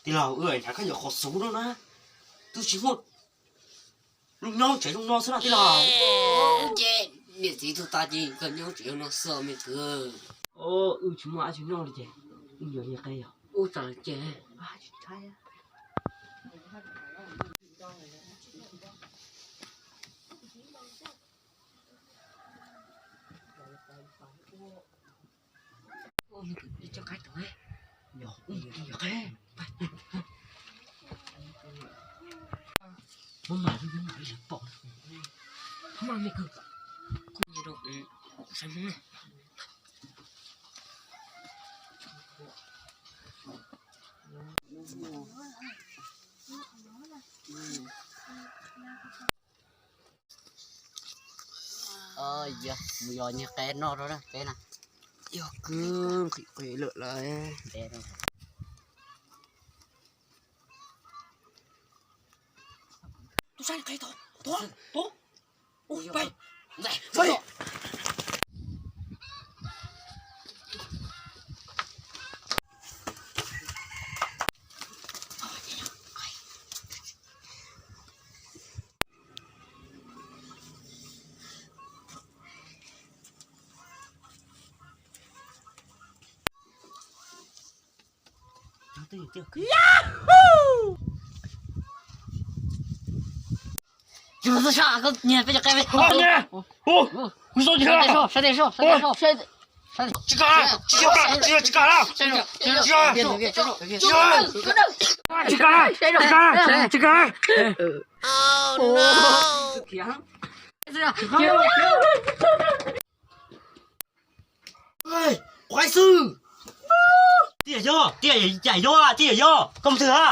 Tij laug, wb hnyav khaub ncaws qhov xub no na, twb tsis muaj, zoo nyob tsev zoo no xwb na tij laug. Ces niam txiv tug tas ces koj nyob tsev zoo no xwb me kwv. Wb tsis muaj dab tsi noj li ces wb yuav nyiag qe yog. Ub, txawm ces Yog mus yos nyiag qe noj rau peb na. Yog kwv, nqhis qe lawm lawm. Tus sab qe tod, tod, tod. Ua pais. Yahoo! Tsis muaj txoj sa, koj nyiag peb cov qe peb. Sab tid, sab tid, sab tid, sab tid. Tsis kam, tsis kam, tsis kam, tsis kam, tsis kam, tsis kam, tsis kam. Qhuav xwb. Tij yam yog, tij yam yog, koj mus twg a?